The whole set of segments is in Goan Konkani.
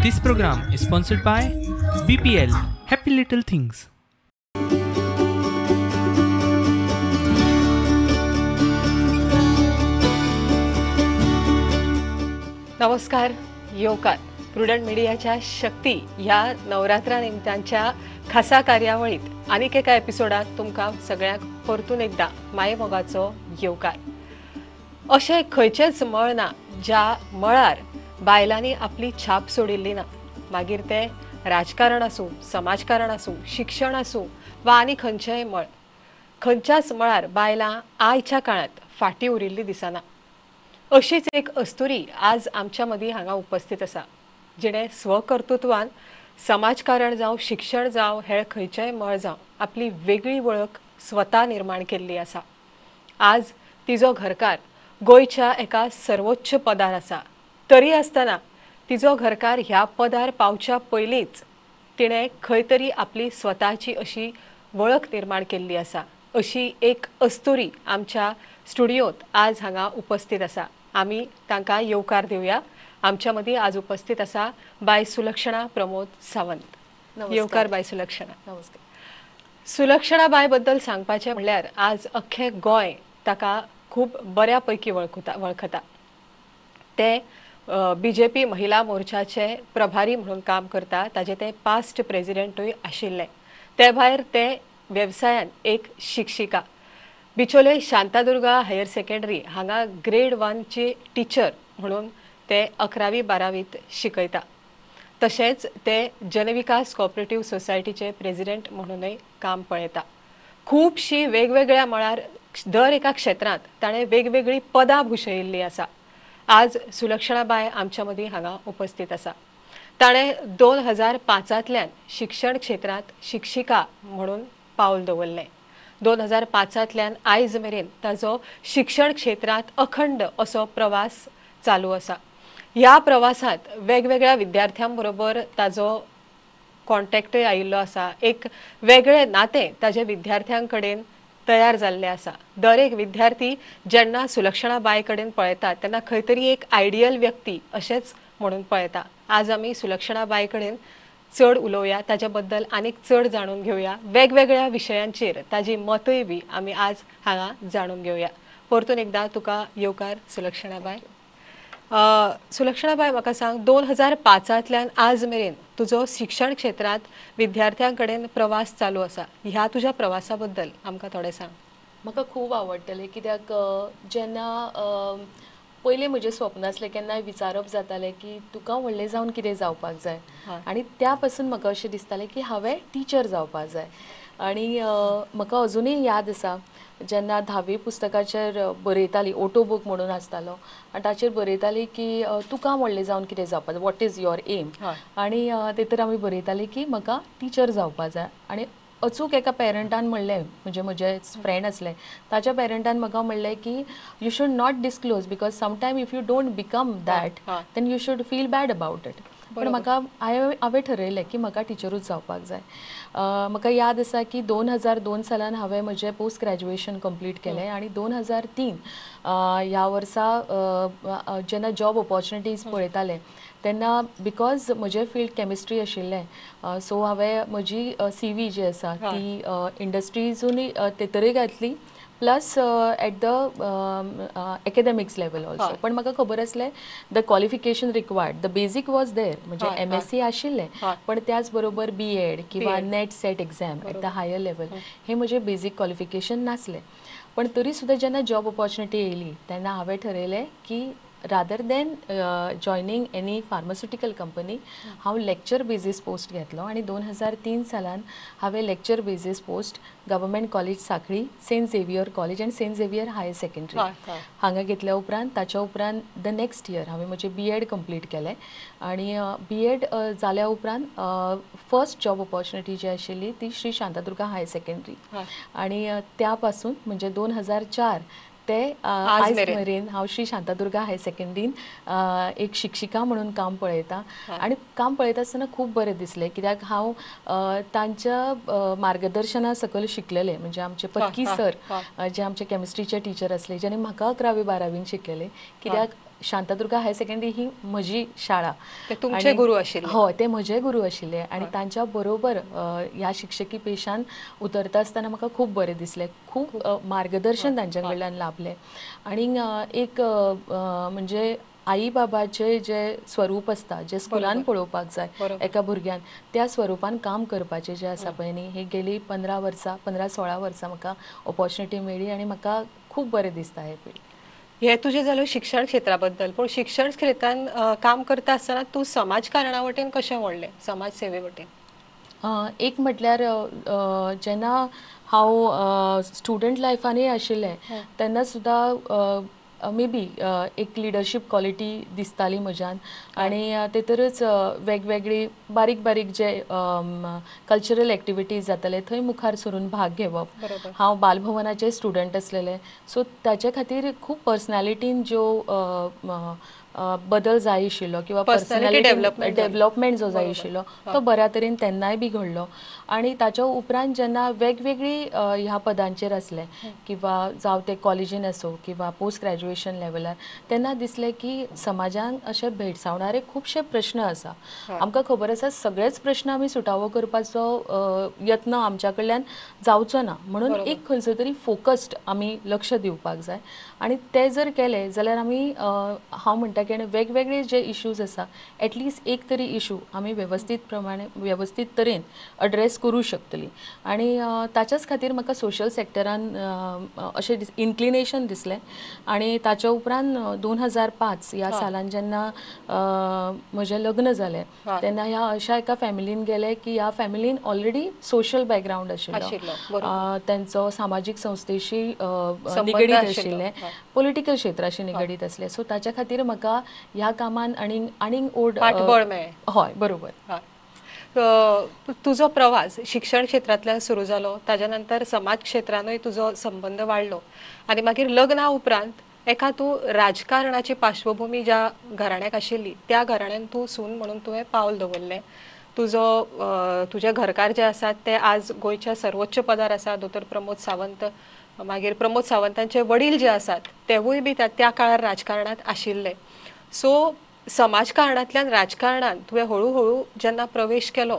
This program is sponsored by BPL Happy Little Things. नमस्कार, येवकार. प्रुडंट मिडियाच्या शक्ती ह्या नवरात्रा निमतांच्या खासा कार्यावळीत आनीक एका एपिसोडात तुमकां सगळ्यांक परतून एकदां मायेमोगाचो येवकार. अशें खंयचेंच मळ ना ज्या मळार बायलांनी आपली छाप सोडिल्ली ना, मागीर तें राजकारण आसूं, समाजकारण आसूं, शिक्षण आसूं वा आनी खंयचेंय मळ. खंयच्याच मळार बायलां आयच्या काळांत फाटीं उरिल्ली दिसना. अशीच एक अस्तुरी आज आमच्या मदीं हांगा उपस्थित आसा, जिणें स्वकर्तृत्वान समाजकारण जावं, शिक्षण जावं, हेर खंयचेंय मळ जावं, आपली वेगळी वळख स्वता निर्माण केल्ली आसा. आज तिजो घरकार गोंयच्या एका सर्वोच्च पदार आसा, तरी आसतना तिजो घरकार ह्या पदार पावच्या पयलींच तिणें खंय तरी आपली स्वताची अशी वळख निर्माण केल्ली आसा. अशी एक अस्तुरी आमच्या स्टुडियोंत आज हांगा उपस्थित आसा. आमी तांकां येवकार दिवया. आमच्या मदीं आज उपस्थित आसा बाय सुलक्षणा प्रमोद सावंत. येवकार बाय सुलक्षणा. नमस्कार. सुलक्षणा बाय बद्दल सांगपाचें म्हणल्यार आज अख्खें गोंय ताका खूब बऱ्या पैकी वळखता. ते बीजेपी महिला मोर्चाचे प्रभारी म्हणून काम करता. ताजे ते पास्ट प्रेजिडेंटूय आशिल्ले. ते भायर ते वेवसायान एक शिक्षिका. बिचोले शांतादुर्गा हायर सेकंडरी हांगा ग्रेड 1ची टिचर म्हणून ते 11वी 12वीत शिकयता. तशेंच ते जनविकास कॉपरेटिव्ह सोसायटीचे प्रेजिडेंट म्हणूनय काम पळयता. खुबशी वेगवेगळ्या मळार दर एका क्षेत्रांत ताणें वेगवेगळीं पदां भुशयिल्लीं आसा. आज सुलक्षणाबाय आमच्या मदीं हांगा उपस्थित आसा. ताणें 2005 शिक्षण क्षेत्रांत शिक्षिका म्हणून पावल दवरलें. 2005 आयज मेरेन ताजो शिक्षण क्षेत्रांत अखंड असो प्रवास चालू आसा. ह्या प्रवासांत वेगवेगळ्या विद्यार्थ्यां बरोबर ताजो कॉन्टॅक्टय आयिल्लो आसा. एक वेगळें नातें ताजे विद्यार्थ्यां कडेन तयार जाल्लें आसा. दर एक विद्यार्थी जेन्ना सुलक्षणा बाय कडेन पळयता तेन्ना खंय तरी एक आयडियल व्यक्ती अशेंच म्हणून पळयता. आज आमी सुलक्षणा बाय कडेन चड उलोवया, ताच्या बद्दल आनीक चड जाणून घेवया. वेगवेगळ्या विशयांचेर ताजी मतूय बी आमी आज हांगा जाणून घेवया. परतून एकदां तुका येवकार सुलक्षणा बाय. सुलक्षणा बाय, म्हाका सांग, 2005 आज मेरेन तुजो शिक्षण क्षेत्रांत विद्यार्थ्यां कडेन प्रवास चालू आसा. ह्या तुज्या प्रवासा बद्दल आमकां थोडें सांग. म्हाका खूब आवडटलें, कित्याक जेन्ना पयलें म्हजें स्वप्न आसलें, केन्नाय विचारप जातालें की तुका व्हडलें जावन कितें जावपाक जाय, आनी त्या पासून म्हाका अशें दिसतालें की हांवें टिचर जावपाक जाय. आनी म्हाका अजुनूय याद आसा, जेन्ना 10वी पुस्तकाचेर बरयताली, ओटो बूक म्हणून आसतालो आनी ताचेर बरयताली की तुका व्हडलें जावन कितें जावपाक जाय, what is your M, आनी तेतूर आमी बरयताली की म्हाका टिचर जावपाक जाय. आनी अचूक एका पेरंटान म्हणलें, म्हणजे म्हजे फ्रेंड आसलें, ताच्या पेरंटान म्हाका म्हणलें की you should not disclose because sometime if you don't become that then you should feel bad about it. पण म्हाका हांवें ठरयलें की म्हाका टिचरूच जावपाक जाय. म्हाका याद आसा की 2002 सालान हांवें म्हजें पोस्ट ग्रॅज्युएशन कंप्लीट केलें आनी 2003 ह्या वर्सा जेन्ना जॉब ऑपॉर्च्युनिटीज पळयतालें तेन्ना because म्हजें फिल्ड केमिस्ट्री आशिल्लें, सो हांवें म्हजी CV जी आसा ती इंडस्ट्रीजूनय तेतरूय घातली, plus at the academics level also. पण म्हाका खबर आसलें the qualification required, the basic was there, म्हणजे MSc आशिल्लें, पण त्याच बरोबर B.Ed किंवा NET SET exam at the higher level हे म्हजें बेजीक क्वॉलिफिकेशन नासलें. पण तरी सुद्दां जेन्ना जॉब ऑपॉर्च्युनिटी येयली तेन्ना हांवें ठरयलें की rather than joining any pharmaceutical company हांव लेक्चर बेजीस पोस्ट घेतलो. आनी 2003 सालान हांवें lecture basis post government college Sanquelim, Saint Xavier college आनी सेंट झेवियर हायर सेकंडरी हांगा घेतल्या उपरांत, ताच्या उपरांत the next year हांवें म्हजें B.Ed complete केलें. आनी B.Ed जाल्या उपरांत फर्स्ट जॉब ऑपॉर्च्युनिटी जी आशिल्ली ती श्री शांतादुर्गा हायर सेकंडरी, आनी त्या पासून म्हणजे 2004 ते आयज मेरेन हांव श्री शांतादुर्गा हायर सेकंडरीन एक शिक्षिका म्हणून काम पळयता. आनी काम पळयता आसतना खूब बरें दिसलें, कित्याक हांव तांच्या मार्गदर्शना सकयल शिकलेलें. म्हणजे आमचे पत्की सर जे आमचे केमिस्ट्रीचे टिचर आसले, जेणे म्हाका 11वी 12वीन शिकलेले, कित्याक शांतादुर्गा हायर सेकंडरी ही म्हजी शाळा. ते तुमचे गुरू आशिल्ले? हय, ते म्हजे गुरू आशिल्ले आनी तांच्या बरोबर ह्या शिक्षकी पेशान उतरता आसतना म्हाका खूब बरें दिसलें. खूब मार्गदर्शन तांच्या कडल्यान लाभलें आनी एक म्हणजे आई बाबाचे जे स्वरूप आसता जे स्कुलान पळोवपाक जाय एका भुरग्यान, त्या स्वरुपान काम करपाचें जें आसा पळय न्ही, हे गेली 15 वर्सां 15-16 वर्सां म्हाका ऑपॉर्च्युनिटी मेळ्ळी आनी म्हाका खूब बरें दिसता हें फील्ड. हे तुजें जालें शिक्षण क्षेत्रा बद्दल, पूण शिक्षण क्षेत्रान काम करता आसतना तूं समाजकारणा वटेन कशें वळ्ळें, समाज सेवे वटेन? एक म्हटल्यार जेन्ना हांव स्टुडंट लायफानूय आशिल्लें तेन्ना सुद्दां मे बी एक लिडरशीप क्वॉलिटी दिसताली म्हज्यान आनी तेतूरच वेगवेगळी बारीक बारीक जे कल्चरल एक्टिविटीज जाताले थंय मुखार सरून भाग घेवप. हांव बालभवनाचें स्टुडंट आसलेलें, सो ताचे खातीर खूब पर्सनॅलिटीन ज्यो बदल जाय आशिल्लो किंवा पर्सनॅलिटी डेव्हलपमेंट जो जाय आशिल्लो तो बऱ्या तरेन तेन्नाय बी घडलो. आनी ताच्या उपरांत जेन्ना वेगवेगळी ह्या पदांचेर आसले किंवा जावं ते कॉलेजीन आसूं किंवा पोस्ट ग्रॅज्युएशन लेवलार, तेन्ना दिसलें की समाजान अशे भेडसावणारे खुबशे प्रश्न आसा. आमकां खबर आसा सगळेच प्रश्न आमी सुटावो करपाचो यत्न आमच्या कडल्यान जावचो ना, म्हणून एक खंयचो तरी फोकस्ड आमी लक्ष दिवपाक जाय आनी ते जर केले जाल्यार आमी हांव म्हणटा की वेगवेगळे जे इश्यूज आसा एटलिस्ट एक तरी इशू आमी वेवस्थीत प्रमाणे वेवस्थीत तरेन अड्रेस करूं शकतली. आनी ताच्याच खातीर म्हाका सोशल सेक्टरान अशें इन्क्लिनेशन दिसलें आनी ताच्या उपरांत 2005 ह्या सालान जेन्ना म्हजें लग्न जालें तेन्ना ह्या अशा एका फॅमिलीन गेलें की ह्या फॅमिलीन ऑलरेडी सोशल बॅकग्रावंड आशिल्लो, तांचो सामाजीक संस्थेशी निगडीत आशिल्लें, पॉलिटिकल क्षेत्राशी निगडीत आसलें. सो ताच्या खातीर म्हाका ह्या कामान आनी आनीक ओड पाठबळ मेळ्ळें. हय, बरोबर. तुजो प्रवास शिक्षण क्षेत्रांतल्यान सुरू जालो, ताज्या नंतर समाज क्षेत्रानूय तुजो संबंद वाडलो आनी मागीर लग्ना उपरांत एका तूं राजकारणाची पार्श्वभूमी ज्या घराण्याक आशिल्ली त्या घराण्यान तूं सून म्हणून तुवें पावल दवरलें. तुजो तुजे घरकार जे आसात ते आज गोंयच्या सर्वोच्च पदार आसा, दोतोर प्रमोद सावंत. मागीर प्रमोद सावंतांचे वडील जे आसात तेवूय बी त्या काळार राजकारणांत आशिल्ले. सो समाजकारणांतल्यान राजकारणांत तुवें हळू हळू जेन्ना प्रवेश केलो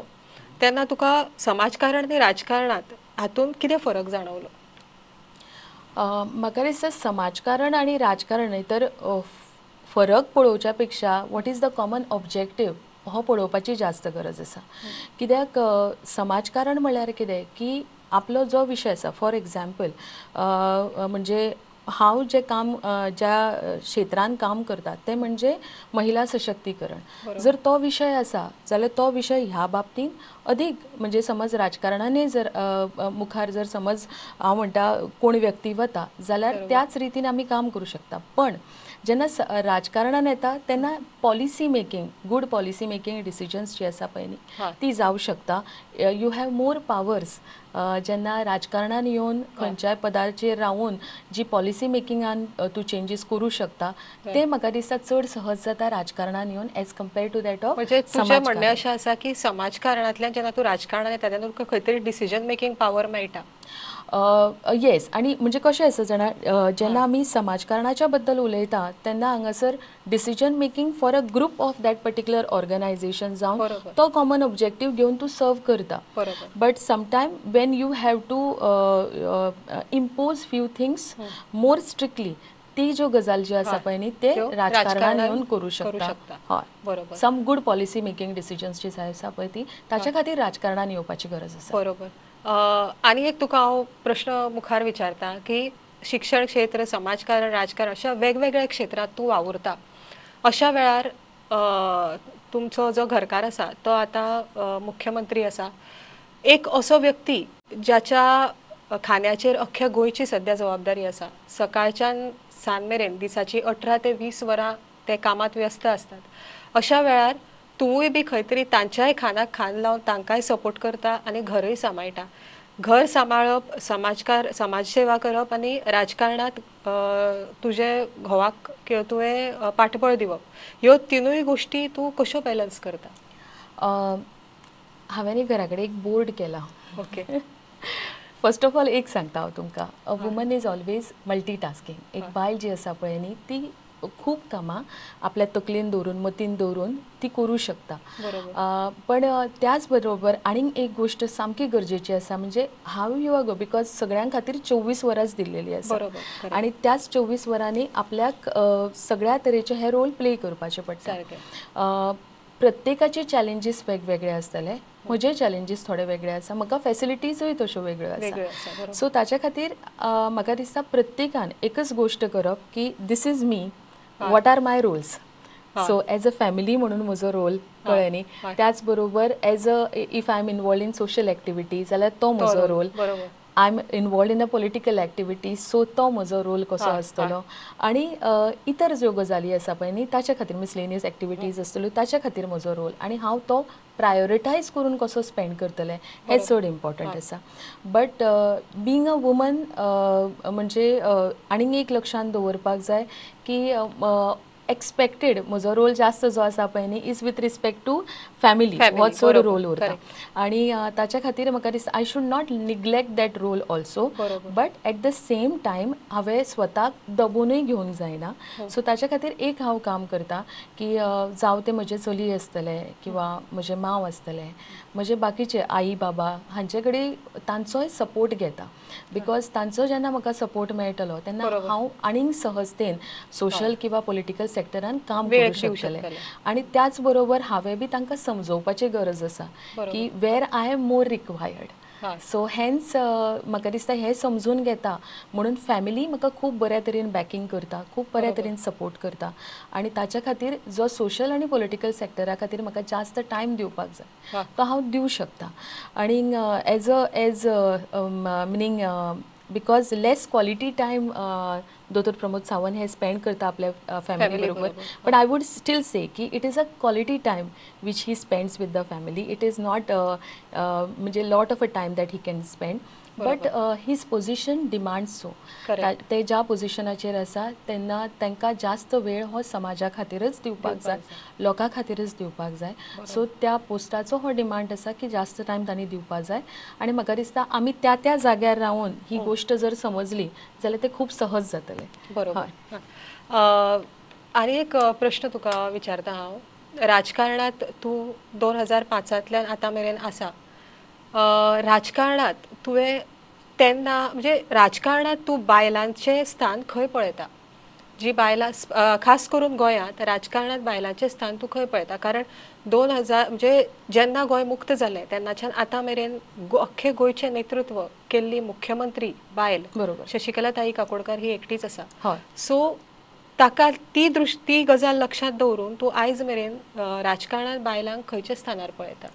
तेन्ना तुका समाजकारण आनी राजकारणांत हातूंत कितें फरक जाणवलो? म्हाका दिसता समाजकारण आनी राजकारण न्हय तर फरक पळोवच्या पेक्षा what is the common objective हो पळोवपाची जास्त गरज आसा. कित्याक समाजकारण म्हळ्यार कितें की आपलो जो विशय आसा, फॉर एग्जाम्पल म्हणजे हांव जें काम ज्या क्षेत्रान काम करता तें म्हणजे महिला सशक्तीकरण, जर तो विशय आसा जाल्यार तो विशय ह्या बाबतींत अदीक म्हणजे समज राजकारणानूय जर मुखार जर समज हांव म्हणटा कोण व्यक्ती वता जाल्यार त्याच रितीन आमी काम करूं शकता. पण जेन्ना राजकारणान येता तेन्ना policy making, good policy making decisions जी आसा पळय न्ही ती जावं शकता. You have more powers जेन्ना राजकारणान येवन खंयच्याय पदाचेर रावून जी पॉलिसी मेकिंगान तूं चेंजीस करूं शकता ते म्हाका दिसता चड सहज जाता राजकारणान येवन as compare to that of. म्हणजे तुजें म्हणणें अशें आसा की समाजकारणांतल्यान जेन्ना तूं राजकारणान येता तेन्ना तुका खंय तरी डिसिजन मेकिंग पावर मेळटा. येस, आनी म्हणजे कशें आसा जाणा, जेन्ना आमी समाजकारणाच्या बद्दल उलयता तेन्ना हांगासर decision making for a group of that particular organisation जावन तो कॉमन ऑब्जेक्टीव घेवन तूं सर्व करता. But sometime when you have to impose few things more strictly, ती ज्यो गजाल जी आसा पळय न्ही ते राजकारणान येवन करूं शकता. हय, बरोबर. Some good policy making decisions जी आसा पळय ती ताच्या खातीर राजकारणान येवपाची गरज आसा. बरोबर. आनी एक तुका हांव प्रश्न मुखार विचारता की शिक्षण क्षेत्र, समाजकारण, राजकारण अशा वेगवेगळ्या क्षेत्रांत तूं वावुरता, अशा वेळार तुमचो जो घरकार आसा तो आतां मुख्यमंत्री आसा, एक असो व्यक्ती ज्याच्या खांद्याचेर अख्ख्या गोंयची सद्या जबाबदारी आसा, सकाळच्यान सांज मेरेन दिसाची 18 ते 20 वरां ते कामांत व्यस्त आसतात, अशा वेळार तुवूय बी खंय तरी तांच्याय खांदाक खांद लावन तांकांय सपोर्ट करता आनी घरय सांबाळटा. घर सांबाळप, समाजसेवा करप आनी राजकारणांत तुजे घोवाक किंवा तुवें पाठबळ दिवप, ह्यो तिनूय गोश्टी तूं कश्यो बॅलन्स करता? हांवें घरा कडेन एक बोर्ड केला. ओके. फर्स्ट ऑफ ऑल एक सांगता हांव तुमकां, a woman is always multitasking. एक बायल जी आसा पळय न्ही ती खूब कामां आपल्या तकलेन दवरून मतीन दवरून ती करूं शकता. पण त्याच बरोबर आनीक एक गोश्ट सामकी गरजेची आसा म्हणजे how you are go because सगळ्यां खातीर 24 वरांच दिल्लेली आसा आनी त्याच 24 वरांनी आपल्याक सगळ्या तरेचे हे रोल प्ले करपाचे पडटा. प्रत्येकाचे चॅलेंजीस वेगवेगळे आसतले, म्हजे चॅलेंजीस थोडे वेगळे आसा, म्हाका फॅसिलिटीजूय तश्यो वेगळ्यो आसा. सो ताच्या खातीर म्हाका दिसता प्रत्येकान एकच गोश्ट करप की this is me, what are my roles. So as a family म्हणून म्हजो रोल कळ्ळें न्ही, त्याच बरोबर as a if I am involved in social activity जाल्यार तो म्हजो role, I am involved in a political activity so तो म्हजो रोल कसो आसतलो आनी इतर ज्यो गजाली आसा पळय न्ही ताच्या खातीर मिसलेनियस एक्टिविटीज आसतल्यो ताच्या खातीर म्हजो रोल आनी हांव तो प्रायोरिटायज करून कसो स्पेंड करतलें हें चड इम्पॉर्टंट आसा. बट बीइंग अ वुमन म्हणजे आनीक एक लक्षांत दवरपाक जाय की एक्सपेक्टेड म्हजो रोल जास्त जो आसा पळय न्ही is with respect to family हो चड रोल उरता आनी ताच्या खातीर म्हाका दिसता I should not neglect that role also, but at the same time हांवें स्वताक दबोनूय घेवंक जायना. सो ताच्या खातीर एक हांव काम करता की जावं तें म्हजें चली आसतलें किंवा म्हजें मांव आसतलें, म्हजे बाकीचे आई बाबा हांचे कडेन तांचोय सपोर्ट घेता because तांचो जेन्ना म्हाका सपोर्ट मेळटलो तेन्ना हांव आनीक सहजतेन सोशल किंवा पॉलिटिकल सेक्टरान काम करूं शकतलें. आनी त्याच बरोबर हांवें बी तांकां समजोवपाची गरज आसा की where I am more required. So hence म्हाका दिसता हें समजून घेता म्हणून फॅमिली म्हाका खूब बऱ्या तरेन बॅकींग करता, खूब बऱ्या तरेन सपोर्ट करता आनी ताच्या खातीर जो सोशल आनी पॉलिटिकल सेक्टरा खातीर म्हाका जास्त टायम दिवपाक जाय तो हांव दिवं शकता. आनी as a as meaning because less quality time दोतोर प्रमोद सावंत हे स्पेंड करता आपल्या फॅमिली बरोबर, but I would still say की it is a quality time which he spends with the family. It is not म्हणजे lot of a time that he can spend, but his position demands so. ते ज्या पोजिशनाचेर आसा तेन्ना तांकां जास्त वेळ हो समाजा खातीरच दिवपाक जाय, लोकां खातीरच दिवपाक जाय. सो त्या पोस्टाचो हो डिमांड आसा की जास्त टायम तांणी दिवपाक जाय आनी म्हाका दिसता आमी त्या त्या जाग्यार रावन ही गोश्ट जर समजली जाल्यार ते खूब सहज जातलें. बरोबर. आनी एक प्रश्न तुका विचारता हांव, राजकारणांत तूं 2005 आतां मेरेन आसा, राजकारणांत तुवें तेन्ना म्हणजे राजकारणांत तूं बायलांचें स्थान खंय पळयता? जी बायलां खास करून गोंयांत राजकारणांत बायलांचें स्थान तूं खंय पळयता? कारण 2000 म्हणजे जेन्ना गोंय मुक्त जालें तेन्नाच्यान आतां मेरेन अख्खे गोंयचें नेतृत्व केल्ली मुख्यमंत्री बायल बरोबर शशिकला ताई काकोडकर ही एकटीच आसा. सो ताका ती दृश्टी गजाल लक्षांत दवरून तूं आयज मेरेन राजकारणांत बायलांक खंयच्या स्थानार पळयता?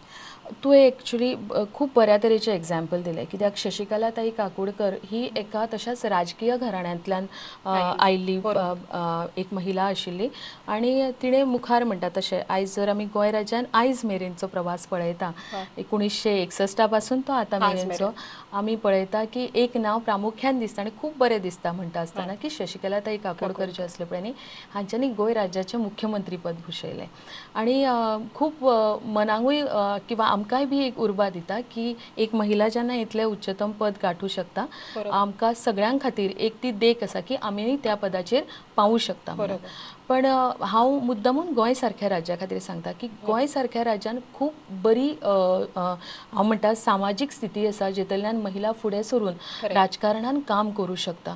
तुवें एक्चुली खूब बऱ्या तरेचें एग्जाम्पल दिलें कित्याक शशिकला ताई काकोडकर ही एका तशाच राजकीय घराण्यांतल्यान आयिल्ली एक महिला आशिल्ली आनी तिणें मुखार म्हणटा तशें आयज जर आमी गोंय राज्यान आयज मेरेनचो प्रवास पळयता 1961 पासून तो आतां मेरेनचो आमी पळयता की एक नांव प्रामुख्यान दिसता आनी खूब बरें दिसता म्हणटा आसतना की शशिकला ताई काकोडकर जे आसले पळय न्ही हांच्यांनी गोंय राज्याचें मुख्यमंत्रीपद भुशयलें आनी खूब मनांकूय किंवा आमकांय बी एक उर्बा दिता की एक महिला जेन्ना इतलें उच्चतम पद गांठू शकता आमकां सगळ्यां खातीर एक ती देख आसा की आमी त्या पदाचेर पावूं शकता. पण हांव मुद्दामून गोंय सारक्या राज्या खातीर सांगता की गोंय सारक्या राज्यान खूब बरी हांव म्हणटा सामाजीक स्थिती आसा जितल्यान महिला फुडें सरून राजकारणान काम करूं शकता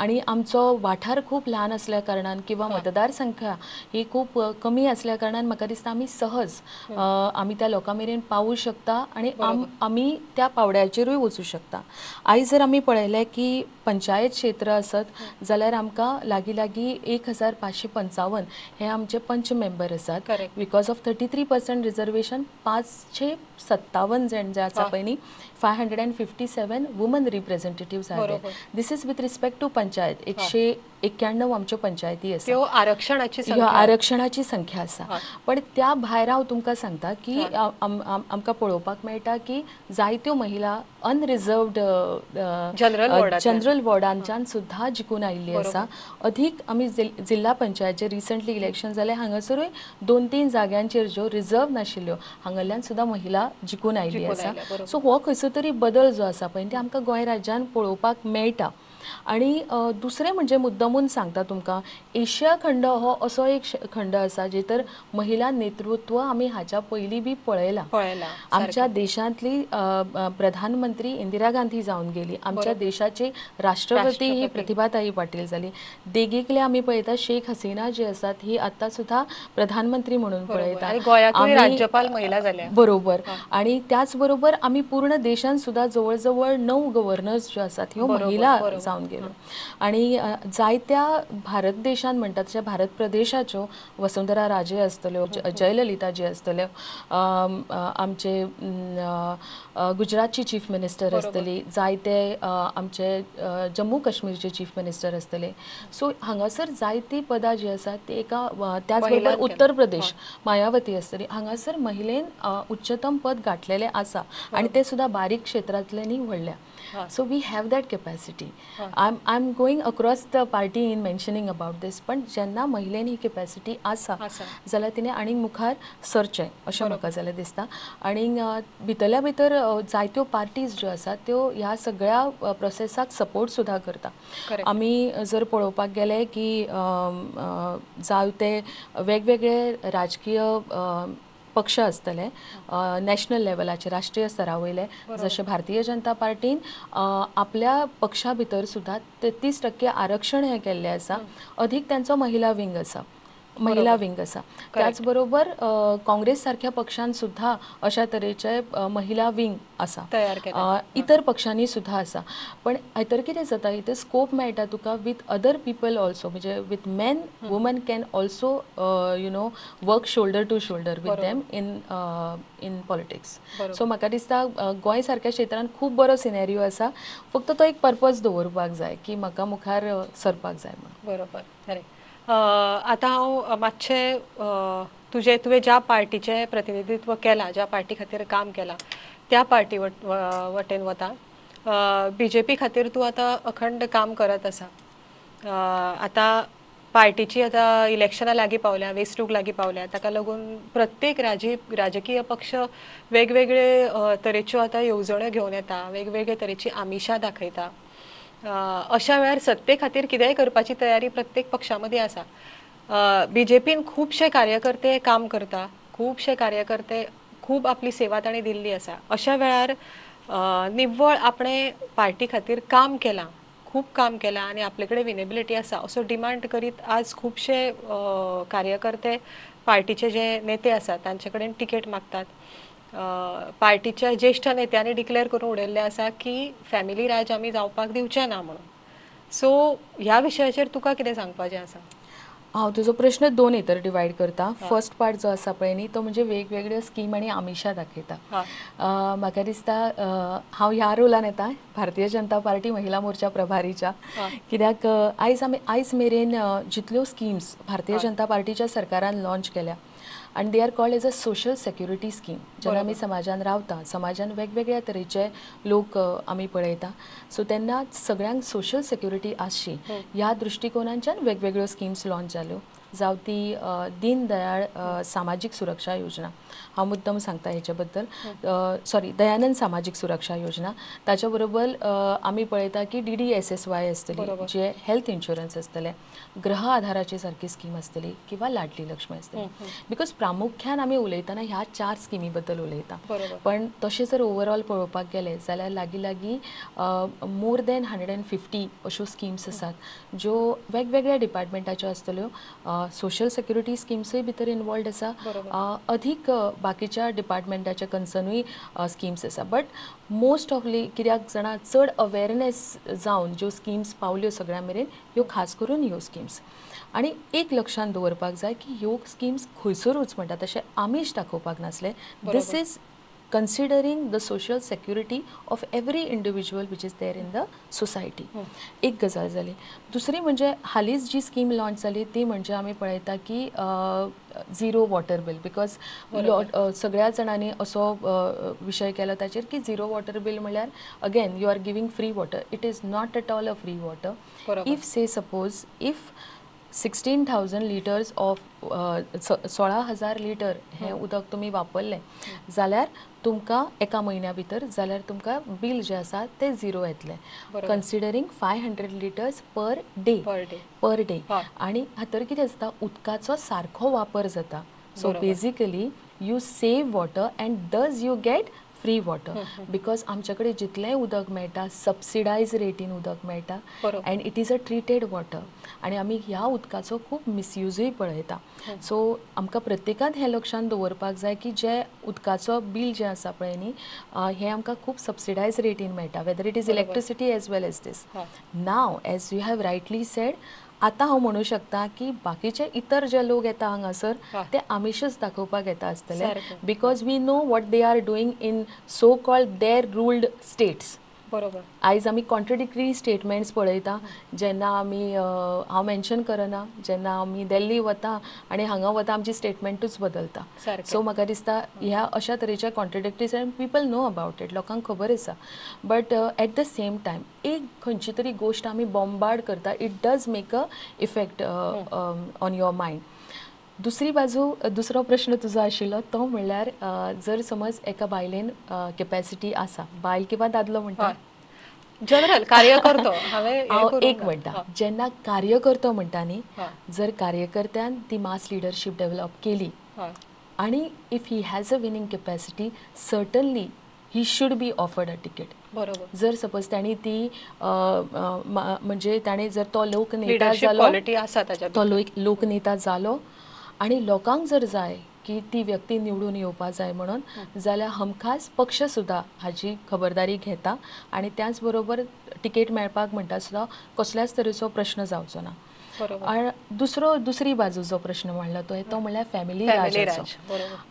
आनी आमचो वाठार खूब ल्हान आसल्या कारणान किंवा मतदारसंख्या ही खूब कमी आसल्या कारणान म्हाका दिसता आमी सहज आमी त्या लोकां मेरेन पावूं शकता आनी आमी त्या पावड्याचेरूय वचूं शकता. आयज जर आमी पळयलें की पंचायत क्षेत्र आसत जाल्यार आमकां लागीं लागीं 1555 हे आमचे पंच मेंबर आसात because of 33% reservation 557 जाण जे आसा पळय न्ही 557 वुमन रिप्रेझेंटेटिव्ह आसा. This is with respect to panchayat. 191 आमच्यो पंचायती आसा, आरक्षणाची संख्या आसा. पण त्या भायर हांव तुमकां सांगता की आमकां पळोवपाक मेळटा की जायत्यो महिला अनरिजर्वड जनरल वॉर्डांच्यान सुद्दां जिखून आयिल्ली आसा. अधीक आमी जिल्हा पंचायतचे रिसंटली इलेक्शन जालें हांगासरूय 2-3 जाग्यांचेर ज्यो रिजर्व नाशिल्ल्यो हांगासरल्यान सुद्दां महिला जिखून आयिल्ली आसा. सो हो खंयचो तरी बदल जो आसा पळय ते आमकां गोंय राज्यान पळोवपाक मेळटा. आनी दुसरें म्हणजे मुद्दमून सांगता तुमकां, एशिया खंड हो असो एक खंड आसा जेतर महिला नेतृत्व आमी हाच्या पयलीं बी पळयलां. आमच्या देशांतली प्रधानमंत्री इंदिरा गांधी जावन गेली, आमच्या देशाची राष्ट्रपती ही प्रतिभाताई पाटील जाली, देगेकले आमी पळयता शेख हसीना जी आसात ही आतां सुद्दां प्रधानमंत्री म्हणून पळयता, गोंयांतूय राज्यपाल महिला जाल्या. बरोबर. आनी त्याच बरोबर आमी पूर्ण देशांत सुद्दां जवळ जवळ 9 गव्हर्नर्स ज्यो आसात ह्यो महिला जावन गेल्यो. आनी जायत्या भारत देशांत म्हणटात तशें भारत प्रदेशाच्यो वसुंधरा राजे आसतल्यो, जयललिता जी आसतल्यो, आमचे गुजरातची चीफ मिनिस्टर आसतली, जायते आमचे जम्मू काश्मीरचे चीफ मिनिस्टर आसतले. सो हांगासर जायतीं पदां जीं आसात ती एका, त्याच बरोबर उत्तर प्रदेश मायावती आसतली, हांगासर महिलेन उच्चतम पद गाठलेलें आसा आनी ते सुद्दां बारीक क्षेत्रांतले न्ही व्हडल्या. So we have that capacity. I am going across the party in mentioning about this, पण जेन्ना महिलेन ही कॅपॅसिटी आसा जाल्यार तिणें आनीक मुखार सरचें अशें म्हाका जाल्यार दिसता. आनी भितरल्या भितर जायत्यो पार्टीज ज्यो आसात त्यो ह्या सगळ्या प्रोसेसाक सपोर्ट सुद्दां करता. आमी जर पळोवपाक गेले की जावं ते वेगवेगळे राजकीय पक्ष आसतले नॅशनल लेवलाचेर, राष्ट्रीय स्तरा वयले, जशें भारतीय जनता पार्टीन आपल्या पक्षा भितर सुद्दां 33% आरक्षण हें केल्लें आसा, अधीक तांचो महिला विंग आसा, महिला विंग आसा. त्याच बरोबर काँग्रेस सारख्या पक्षान सुद्दां अशा तरेचे महिला विंग आसा, इतर पक्षांनी सुद्दां आसा. पण हातूंत कितें जाता, इथे स्कोप मेळटा तुका विथ अदर पीपल ऑल्सो, म्हणजे with men woman can also you know work shoulder to shoulder with them in in politics. So म्हाका दिसता गोंय सारक्या क्षेत्रान खूब बरो सिनेरियो आसा, फक्त तो एक पर्पज दवरपाक जाय की म्हाका मुखार सरपाक जाय म्हणून. बरोबर. आतां हांव मातशें तुजें तुवें ज्या पार्टीचें प्रतिनिधित्व केलां, ज्या पार्टी खातीर काम केलां त्या पार्टी वटेन वता. बी जे पी खातीर तूं आतां अखंड काम करत आसा. आतां पार्टीची आतां इलेक्शनां लागीं पावल्या, वेंचणूक लागीं पावल्या, ताका लागून प्रत्येक राजकीय पक्ष वेगवेगळे तरेच्यो आतां येवजण्यो घेवन येता, वेगवेगळे तरेची आमिशां दाखयता. अशा वेळार सत्ते खातीर कितेंय करपाची तयारी प्रत्येक पक्षा मदीं आसा. बी जे पीन खुबशे कार्यकर्ते काम करता, खुबशे कार्यकर्ते खूब आपली सेवा तांणी दिल्ली आसा. अशा वेळार निव्वळ आपणें पार्टी खातीर काम केलां, खूब काम केलां आनी आपले कडेन विनेबिलिटी आसा असो डिमांड करीत आज खुबशे कार्यकर्ते पार्टीचे जे नेते आसात तांचे कडेन तिकेट मागतात. पार्टीच्या ज्येश्ठ नेत्यांनी डिक्लेअर करून उडयल्लें आसा की फॅमिली राज आमी जावपाक दिवचे ना म्हणून. सो ह्या विशयाचेर तुका कितें सांगपाचें आसा? हांव तुजो प्रश्न दोन हितर डिवायड करता. फर्स्ट पार्ट जो आसा पळय न्ही तो म्हणजे वेगवेगळ्यो स्कीम आनी आमिशां दाखयता. म्हाका दिसता हांव ह्या रोलान येता भारतीय जनता पार्टी महिला मोर्चा प्रभारीच्या, कित्याक आयज आमी आयज मेरेन जितल्यो स्किम्स भारतीय जनता पार्टीच्या सरकारान लॉन्च केल्या आनी they are called as a social security scheme. जेन्ना आमी समाजान रावता, समाजान वेगवेगळ्या तरेचे लोक आमी पळयता, सो तेन्ना सगळ्यांक सोशल सेक्युरिटी आसची ह्या दृश्टिकोनांच्यान वेगवेगळ्यो स्किम्स लॉन्च जाल्यो. जावं ती दीन दयाळ सामाजीक सुरक्षा योजना, हांव मुद्दम सांगता हेचे बद्दल, सॉरी दयानंद सामाजीक सुरक्षा योजना. ताच्या बरोबर आमी पळयता की DDSSY आसतली, जे हेल्थ इन्शुरन्स आसतलें, गृह आधाराची सारकी स्कीम आसतली किंवा लाडली लक्ष्मी आसतली. Because प्रामुख्यान आमी उलयतना ह्या 4 स्किमी बद्दल उलयता, पण तशें जर ओवरऑल पळोवपाक गेलें जाल्यार लागीं लागीं मोर दॅन 150 अश्यो स्किम्स आसात ज्यो वेगवेगळ्या डिपार्टमेंटाच्यो आसतल्यो. सोशल सेक्युरिटी स्किम्सूय भितर इनवॉल्ड आसा, अधिक बाकीच्या डिपार्टमेंटाचे कन्सर्नूय स्किम्स आसा. बट मोस्ट ऑफली कित्याक जाणा चड अवेरनेस जावन ज्यो स्किम्स पावल्यो सगळ्यां मेरेन ह्यो खास करून ह्यो स्किम्स. आनी एक लक्षांत दवरपाक जाय की ह्यो स्किम्स खंयसरूच म्हणटा तशें आमीश दाखोवपाक नासलें. This is considering the social security of every individual which is there in the society. एक गजाल जाली. दुसरी म्हणजे हालींच जी स्कीम लॉन्च जाली ती म्हणजे आमी पळयता की झिरो वॉटर बील, because सगळ्या जाणांनी असो विशय केला ताचेर की झिरो वॉटर बील म्हणल्यार again you are giving free water. It is not at all a free water. If say suppose if 16,000 litres of 16,000 litre हें उदक तुमी वापरलें जाल्यार तुमकां एका म्हयन्या भितर जाल्यार तुमकां बील जें आसा तें झिरो येतलें, considering 500 litres per day per day. आनी हातूंत कितें आसता, उदकाचो सारको वापर जाता. So basically you save water and thus you get free water, because आमचे कडेन जितलें उदक मेळटा सबसिडायज रेटीन उदक मेळटा and it is a treated water. आनी आमी ह्या उदकाचो खूब मिसयुजूय पळयता. सो आमकां प्रत्येकान हें लक्षांत दवरपाक जाय की जें उदकाचो बील जें आसा पळय न्ही, हें आमकां खूब सबसिडायज रेटीन मेळटा, whether it is electricity as well as this. Now as you have rightly said, आतां हांव म्हणूं शकता की बाकीचे इतर जे लोक येता हांगासर ते आमिशच दाखोवपाक येता आसतले, because we know what they are doing in so called their ruled states. बरोबर. आयज आमी कॉन्ट्रडिक्टरी स्टेटमेंट्स पळयता. जेन्ना आमी हांव मेन्शन करना, जेन्ना आमी दिल्ली वता आनी हांगा वता आमची स्टेटमेंटूच बदलता. सो म्हाका दिसता ह्या अशा तरेच्या contradictory and people know about it, लोकांक खबर आसा. But at the same time एक खंयची तरी गोश्ट आमी बॉम्बार्ड करता, it does make a effect on your mind. दुसरी बाजू, दुसरो प्रश्न तुजो आशिल्लो तो म्हणल्यार जर समज एका बायलेन कॅपॅसिटी आसा, बायल किंवा दादलो म्हणटा जनरल कार्यकर्तो, हांव एक म्हणटा, जेन्ना कार्यकर्तो म्हणटा न्ही, जर कार्यकर्त्यान ती मास लिडरशीप डेव्हलप केली आनी if he has a winning capacity, certainly he should be offered a ticket. बरोबर. जर सपोज तांणी ती म्हणजे ताणें जर तो लोकनेता जालो, तो लोकनेता जालो आनी लोकांक जर जाय की ती व्यक्ती निवडून येवपा जाय म्हणून, जाल्यार हमखास पक्ष सुद्दां हाजी खबरदारी घेता आनी त्याच बरोबर तिकेट मेळपाक म्हणटा सुद्दां कसल्याच तरेचो प्रश्न जावचो ना. आनी दुसरी बाजू जो प्रश्न मांडला तो म्हणल्यार फॅमिली राजाचो.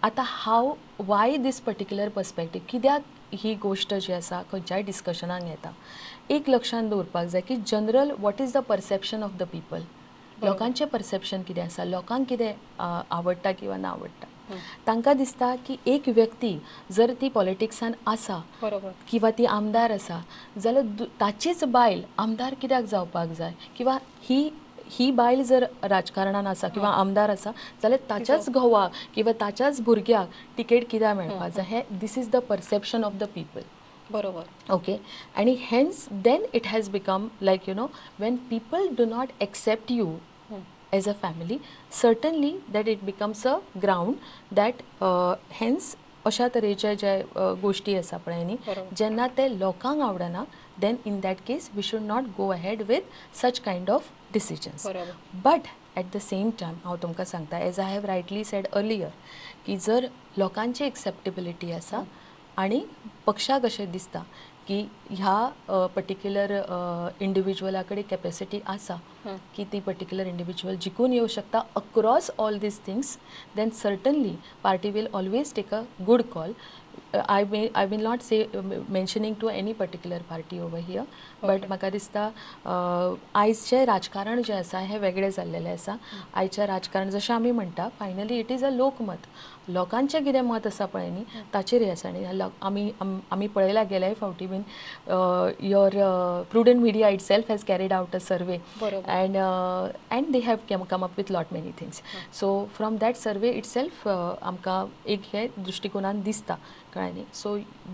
आतां how why this particular perspective, कित्याक ही गोश्ट जी आसा खंयच्याय डिस्कशनाक येता, एक लक्षांत दवरपाक जाय की general what is the perception of the people, लोकांचें परसेप्शन कितें आसा, लोकांक कितें आवडटा किंवा ना आवडटा. तांकां दिसता की एक व्यक्ती जर ती पॉलिटिक्सान आसा किंवा ती आमदार आसा जाल्यार ताचीच बायल आमदार कित्याक जावपाक जाय, किंवा ही बायल जर राजकारणान आसा किंवा आमदार आसा जाल्यार ताच्याच घोवाक किंवा ताच्याच भुरग्याक तिकेट कित्याक मेळपाक जाय. हे this is the perception of the people. बरोबर. ओके. आनी hence then it has become like you know when people do not accept you as a family, certainly that it becomes a ground that hence अशा तरेचे जे गोष्टी आसा पळय न्ही, जेन्ना ते लोकांक आवडना, then in that case we should not go ahead with such kind of decisions. But at the same time हांव तुमकां सांगता, as I have rightly said earlier, की जर लोकांची एक्सेप्टेबिलिटी आसा आनी पक्षाक अशें दिसता की ह्या पर्टिक्युलर इंडिविज्युअला कडेन कॅपेसिटी आसा की ती पर्टिक्युलर इंडिविज्युअल जिखून येवं शकता across all these things, then certainly party will always take a good call. I will not say mentioning to any particular party over here, but म्हाका दिसता आयजचें राजकारण जें आसा हें वेगळें जाल्लेलें आसा. आयचें राजकारण जशें आमी म्हणटा finally it is a Lokmat, लोकांचें कितें मत आसा पळय न्ही ताचेर हें आसा. आनी आमी पळयलां गेल्याय फावटी बीन your Prudent Media itself has carried out a survey and they have come up with lot many things. So from that survey itself आमकां एक हे दृश्टिकोनान दिसता, कळ्ळें न्ही. So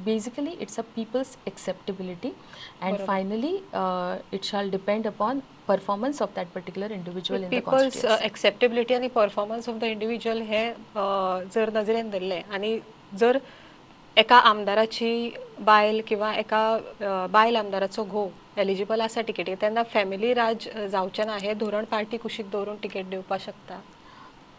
basically it's a people's acceptability and finally it shall depend upon performance of that particular individual in the people's acceptability आनी परफॉर्मन्स ऑफ the individual हे जर नजरेन धरलें आनी जर एका आमदाराची बायल किंवा एका बायल आमदाराचो घोव एलिजिबल आसा तिकेटी, तेन्ना फॅमिली राज जावचें ना हें धोरण पार्टी कुशीक दवरून तिकेट दिवपाक शकता.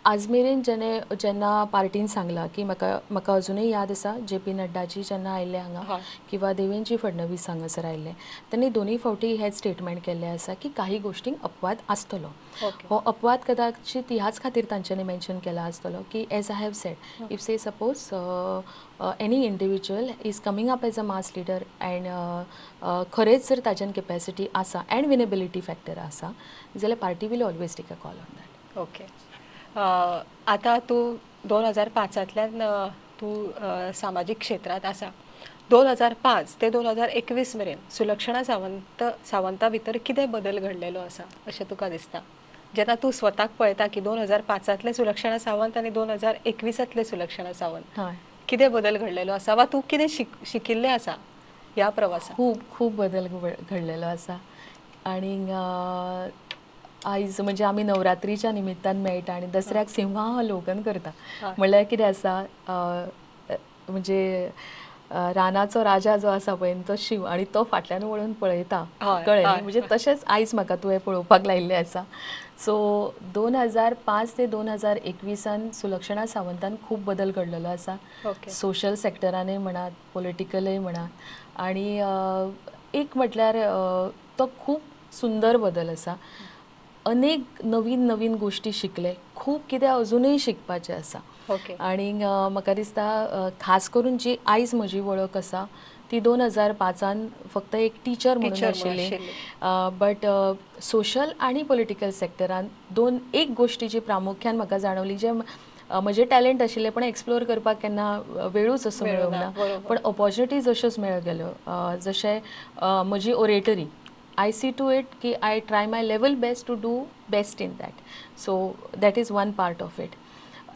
आज मेरेन जेन्ना पार्टीन सांगलां की म्हाका अजुनूय याद आसा, जे पी नड्डाजी जेन्ना आयिल्ले हांगा किंवा देवेंद्रजी फडणवीस हांगासर आयिल्ले, तेन्ना दोनूय फावटी हें स्टेटमेंट केल्लें आसा की काही गोश्टींक अपवाद आसतलो. हो अपवाद कदाचित ह्याच खातीर तांच्यांनी मेन्शन केला आसतलो की as I have said, if say suppose any individual is coming up as a mass leader and खरेंच जर ताज्यान कॅपेसिटी आसा अँड विनेबिलिटी फॅक्टर आसा जाल्यार party will always take a call on that. Okay. आतां तूं 2005 तूं सामाजीक क्षेत्रांत आसा. 2005 ते 2021 मेरेन सुलक्षणा सावंता भितर कितें बदल घडलेलो आसा अशें तुका दिसता? जेन्ना तूं स्वताक पळयता की 2005तलें सुलक्षणा सावंत आनी 2021तलें सुलक्षणा सावंत, कितें बदल घडलेलो आसा वा तूं कितें शिकिल्लें आसा ह्या प्रवासात? खूब खूब बदल घडलेलो आसा. आनी आयज म्हणजे आमी नवरात्रीच्या निमित्तान मेळटा आनी दसऱ्याक सिंहावलोकन करता. म्हणल्यार कितें आसा, म्हणजे रानाचो राजा जो आसा पळय तो शिव आनी तो फाटल्यान वळून पळयता, कळ्ळें न्ही? म्हणजे तशेंच आयज म्हाका तुवें पळोवपाक लायिल्लें आसा. सो 2005 ते 2021 सुलक्षणा सावंतान खूब बदल घडलेलो आसा, सोशल सेक्टरानय म्हणात, पॉलिटिकलय म्हणात. आनी एक म्हटल्यार तो खूब सुंदर बदल आसा. अनेक नवीन नवीन गोश्टी शिकले, खूब कितें अजुनूय शिकपाचें आसा. आनी म्हाका दिसता खास करून जी आयज म्हजी वळख आसा ती 2005 फक्त एक टिचर म्हणून आशिल्ली, बट सोशल आनी पॉलिटिकल सेक्टरान दोन एक गोश्टी जी प्रामुख्यान म्हाका जाणवली, जे म्हजें टॅलंट आशिल्लें पण एक्सप्लोर करपाक केन्ना वेळूच असो मेळूंक ना, पण ऑपॉर्च्युनिटीज अश्योच मेळत गेल्यो. जशें म्हजी oratory, I see to it ki I try my level best to do best in that. So that is one part of it.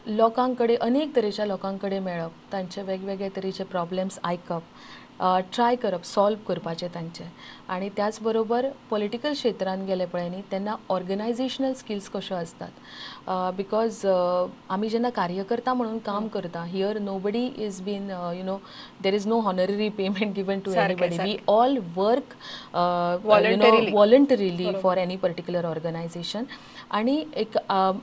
लोकांकडे, अनेक तरेच्या लोकांकडे मेळप, तांचे वेगवेगळे तरेचे प्रॉब्लेम्स आयकप, ट्राय करप सॉल्व करपाचे तांचे. आनी त्याच बरोबर पॉलिटिकल क्षेत्रान गेले पळय न्ही तेन्ना ऑर्गनायजेशनल स्किल्स कश्यो आसतात, because आमी जेन्ना कार्यकर्ता म्हणून काम करता, here nobody is been you know there is no honorary payment given to anybody. We all work you know voluntarily for any particular organisation. आनी एक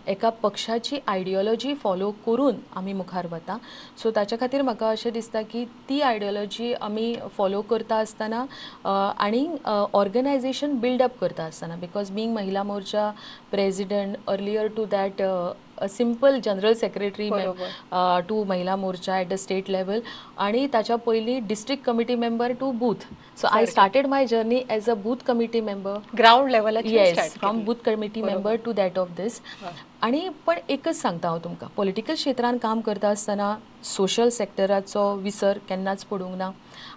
एका पक्षाची आयडियोलॉजी फॉलो करून आमी मुखार वता. सो ताच्या खातीर म्हाका अशें दिसता की ती आयडियोलॉजी आमी फॉलो करता आसतना आनी ऑर्गनायजेशन बिल्डअप करता आसतना, because being Mahila Morcha president, earlier to that a simple general secretary to Mahila Morcha at the state level, आनी ताच्या पयलीं district committee member to booth. So I started my journey as a booth committee member, ground level, yes, from booth committee member to that of this. आनी पण एकच सांगता हांव तुमकां, पॉलिटिकल क्षेत्रान काम करता आसतना सोशल सेक्टराचो विसर केन्नाच पडूंक ना.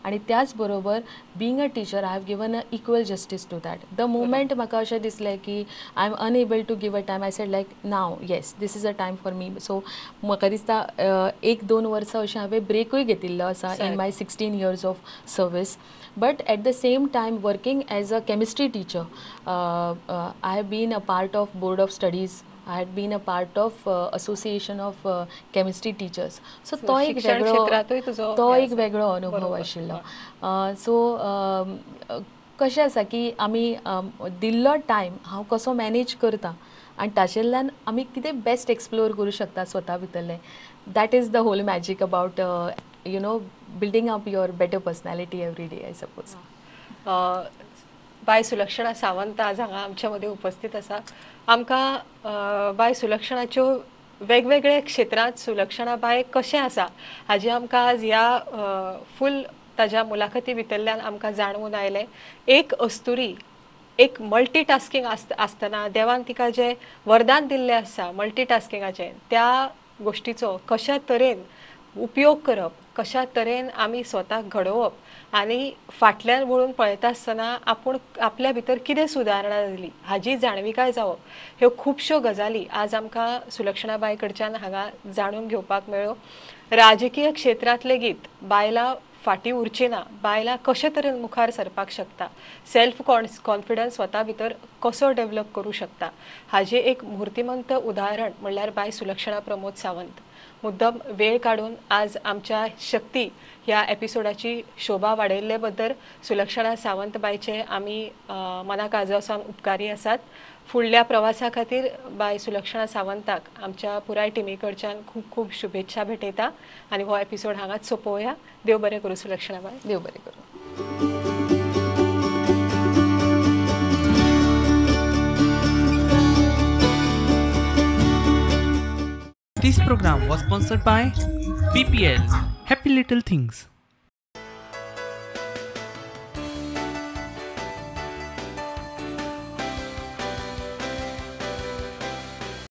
आनी त्याच बरोबर being a teacher I have given a equal justice to that. The moment म्हाका अशें दिसलें की I am unable to give a time, I said like now yes this is a time for me. So म्हाका दिसता 1-2 वर्सां अशें हांवें ब्रेकूय घेतिल्लो आसा in my 16 years of service. But at the same time working as a chemistry teacher, I have been a part of board of studies, I had been a part of association of chemistry teachers. So तो एक वेगळो अनुभव आशिल्लो. सो कशें आसा की आमी दिल्लो टायम हांव कसो मॅनेज करता आनी ताचेल्यान आमी कितें बेस्ट एक्सप्लोर करूं शकता स्वता भितरलें. That is the whole magic about you know building up your better personality every day, I suppose. बाय सुलक्षणा सावंत आज हांगा आमच्या मदें उपस्थित आसा. आमकां बाय सुलक्षणाच्यो वेगवेगळ्या क्षेत्रांत सुलक्षणा बाय कशें आसा हाजी आमकां आज ह्या फूल ताज्या मुलाखती भितरल्यान आमकां जाणवून आयलें. एक अस्तुरी, एक मल्टीटास्कींग आसतना देवान तिका जें वरदान दिल्लें आसा मल्टीटास्किंगाचें, त्या गोश्टीचो कशा तरेन उपयोग करप, कशा तरेन आमी स्वताक घडोवप आनी फाटल्यान वळून पळयता आसतना आपूण आपल्या भितर कितें सुदारणा जाली हाजी जाणविकाय जावप, ह्यो खुबश्यो गजाली आज आमकां सुलक्षणा बाय कडच्यान हांगा जाणून घेवपाक मेळ्ळ्यो. राजकीय क्षेत्रांत लेगीत बायलां फाटीं उरची ना, बायलां कशे तरेन मुखार सरपाक शकता, सेल्फ कॉन्फिडन्स स्वता भितर कसो डेवलप करूं शकता हाजें एक मूर्तिमंत उदाहरण म्हणल्यार बाय सुलक्षणा प्रमोद सावंत. मुद्दम वेळ काडून आज आमच्या शक्ती ह्या एपिसोडाची शोभा वाडयल्ले बद्दल सुलक्षणा सावंत बायचे आमी मना काळजा सावन उपकारी आसात. फुडल्या प्रवासा खातीर बाय सुलक्षणा सावंताक आमच्या पुराय टिमी कडच्यान खूब खूब शुभेच्छा भेटयता आनी हो एपिसोड हांगाच सोंपोवया. देव बरें करूं सुलक्षणा बाय. देव बरें करूं. This program was sponsored by BPL, Happy Little Things.